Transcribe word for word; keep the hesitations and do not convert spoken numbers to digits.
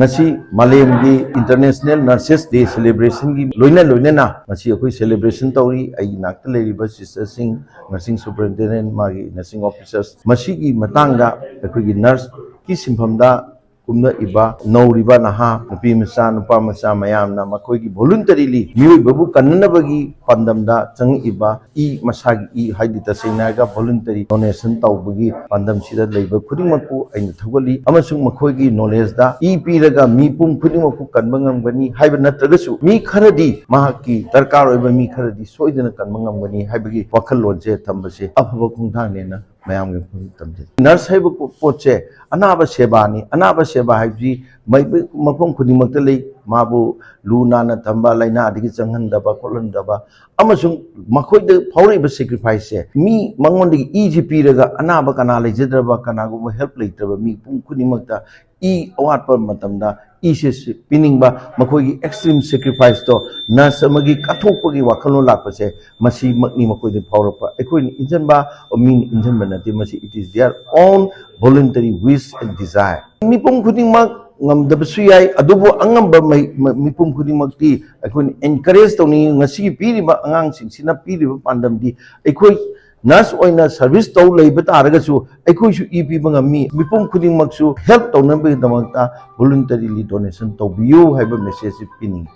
ꯉꯁꯤ ꯃꯥꯂꯦꯝꯒꯤ International Nurses Day celebrationꯒꯤ ꯂꯣꯏꯅ ꯂꯣꯏꯅꯅ ꯉꯁꯤ ꯑꯩꯈꯣꯏ celebration ꯇꯧꯔꯤ꯫ ꯑꯩꯒꯤ ꯅꯥꯛꯇ ꯂꯩꯔꯤꯕ sisterꯁꯤꯡ, nursing superintendent, ꯃꯥꯒꯤ nursing officers, ꯃꯁꯤꯒꯤ ꯃꯇꯥꯡꯗ ꯑꯩꯈꯣꯏꯒꯤ nurseꯀꯤ ꯁꯤꯟꯐꯝꯗ ꯀꯨꯝꯂꯛꯏꯕ ꯅꯧꯔꯤꯕ ꯅꯍꯥ ꯅꯨꯄꯤ ꯃꯆꯥ, ꯅꯨꯄꯥ ꯃꯆꯥ ꯃꯌꯥꯝꯅ ꯃꯈꯣꯏꯒꯤ voluntarily ꯃꯤꯑꯣꯏꯕꯕꯨ ꯀꯟꯅꯅꯕꯒꯤ ꯄꯥꯟꯗꯝꯗ ꯆꯪꯉꯛꯏꯕ ꯏ, ꯃꯁꯥꯒꯤ ꯏ ꯍꯥꯏꯗꯤ ꯇꯁꯦꯡꯅ ꯍꯥꯏꯔꯒ voluntary donation ꯇꯧꯕꯒꯤ ꯄꯥꯟꯗꯝꯁꯤꯗ ꯂꯩꯕ ꯈꯨꯗꯤꯡꯃꯛꯄꯨ ꯑꯩꯅ ꯊꯧꯒꯠꯂꯤ, ꯑꯃꯁꯨꯡ ꯃꯈꯣꯏꯒꯤ knowledgeꯗ ꯏ ꯄꯤꯔꯒ ꯃꯤꯄꯨꯝ ꯈꯨꯗꯤꯡꯃꯛꯄꯨ ꯀꯟꯕ ꯉꯝꯒꯅꯤ ꯍꯥꯏꯕ ꯅꯠꯇ꯭ꯔꯒꯁꯨ, ꯃꯤ ꯈꯔꯗꯤ, ꯃꯍꯥꯛꯀꯤ ꯗꯔꯀꯥꯔ ꯑꯣꯏꯕ ꯃꯤ ꯈꯔꯗꯤ ꯁꯣꯏꯗꯅ ꯀꯟꯕ ꯉꯝꯒꯅꯤ ꯍꯥꯏꯕꯒꯤ ꯋꯥꯈꯜꯂꯣꯟꯁꯦ ꯊꯝꯕꯁꯦ ꯑꯐꯕ ꯈꯣꯡꯊꯥꯡꯅꯦꯅ ꯃꯌꯥꯝꯒꯤ ꯃꯐꯝꯗ ꯊꯝꯖꯩ꯫ Nurse ꯍꯥꯏꯕ ꯄꯣ-, ꯄꯣꯠꯁꯦ ꯑꯅꯥꯕ ꯁꯦꯕꯥꯅꯤ꯫ ꯑꯅꯥꯕ ꯁꯦꯕꯥ ꯍꯥꯏꯕꯁꯤ ꯃꯩ-, ꯃꯐꯝ ꯈꯨꯗꯤꯡꯃꯛꯇ ꯂꯩ꯫ ꯃꯥꯕꯨ ꯂꯨ ꯅꯥꯟꯅ ꯊꯝꯕ, ꯂꯥꯏꯅꯥꯗꯒꯤ ꯆꯪꯍꯟꯗꯕ ꯈꯣꯠꯍꯟꯗꯕ, ꯑꯃꯁꯨꯡ ꯃꯈꯣꯏꯗ ꯐꯥꯎꯔꯛꯏꯕ sacrificeꯁꯦ, ꯃꯤ ꯃꯉꯣꯟꯗꯒꯤ ꯏꯁꯤ ꯄꯤꯔꯒ ꯑꯅꯥꯕ ꯀꯅꯥ ꯂꯩꯖꯗ꯭ꯔꯕ, ꯀꯅꯥꯒꯨꯝꯕ help ꯂꯩꯇ꯭ꯔꯕ ꯃꯤꯄꯨꯝ ꯈꯨꯗꯤꯡꯃꯛꯇ ꯏ ꯑꯋꯥꯠꯄ ꯃꯇꯝꯗ ꯏꯁꯦ ꯁꯤ-, ꯄꯤꯅꯤꯡꯕ, ꯃꯈꯣꯏꯒꯤ extreme sacrificeꯇꯣ nurse ꯑꯃꯒꯤ ꯀꯠꯊꯣꯛꯄꯒꯤ ꯋꯥꯈꯜꯂꯣꯟ ꯂꯥꯛꯄꯁꯦ, ꯃꯁꯤꯃꯛꯅꯤ ꯃꯈꯣꯏꯗ ꯐꯥꯎꯔꯛꯄ꯫ ꯑꯩꯈꯣꯏꯅ ꯏꯟꯖꯟꯕ, ꯃꯤꯅ ꯏꯟꯖꯟꯕ ꯅꯠꯇꯦ, ꯃꯁꯤ it is their own voluntary wish and desire꯫ ꯃꯤꯄꯨꯝ ꯈꯨꯗꯤꯡꯃꯛ ꯉꯝꯗꯕꯁꯨ ꯌꯥꯏ, ꯑꯗꯨꯕꯨ ꯑꯉꯝꯕ ꯃꯍꯩ-, ꯃ-, ꯃꯤꯄꯨꯝ ꯈꯨꯗꯤꯡꯃꯛꯇꯤ ꯑꯩꯈꯣꯏꯅ encourage ꯇꯧꯅꯤꯡꯉꯤ꯫ ꯉꯁꯤꯒꯤ ꯄꯤꯔꯤꯕ ꯑꯉꯥꯡꯁꯤꯡꯁꯤꯅ ꯄꯤꯔꯤꯕ ꯄꯥꯟꯗꯝꯗꯤ ꯑꯩꯈꯣꯏ nurse ꯑꯣꯏꯅ service ꯇꯧ ꯂꯩꯕ ꯇꯥꯔꯒꯁꯨ ꯑꯩꯈꯣꯏꯁꯨ ꯏ ꯄꯤꯕ ꯉꯝꯃꯤ, ꯃꯤꯄꯨꯝ ꯈꯨꯗꯤꯡꯃꯛꯁꯨ help ꯇꯧꯅꯕꯒꯤꯗꯃꯛꯇ voluntarily donation ꯇꯧꯕꯤꯌꯨ ꯍꯥꯏꯕ messageꯁꯤ ꯄꯤꯅꯤꯡꯏ꯫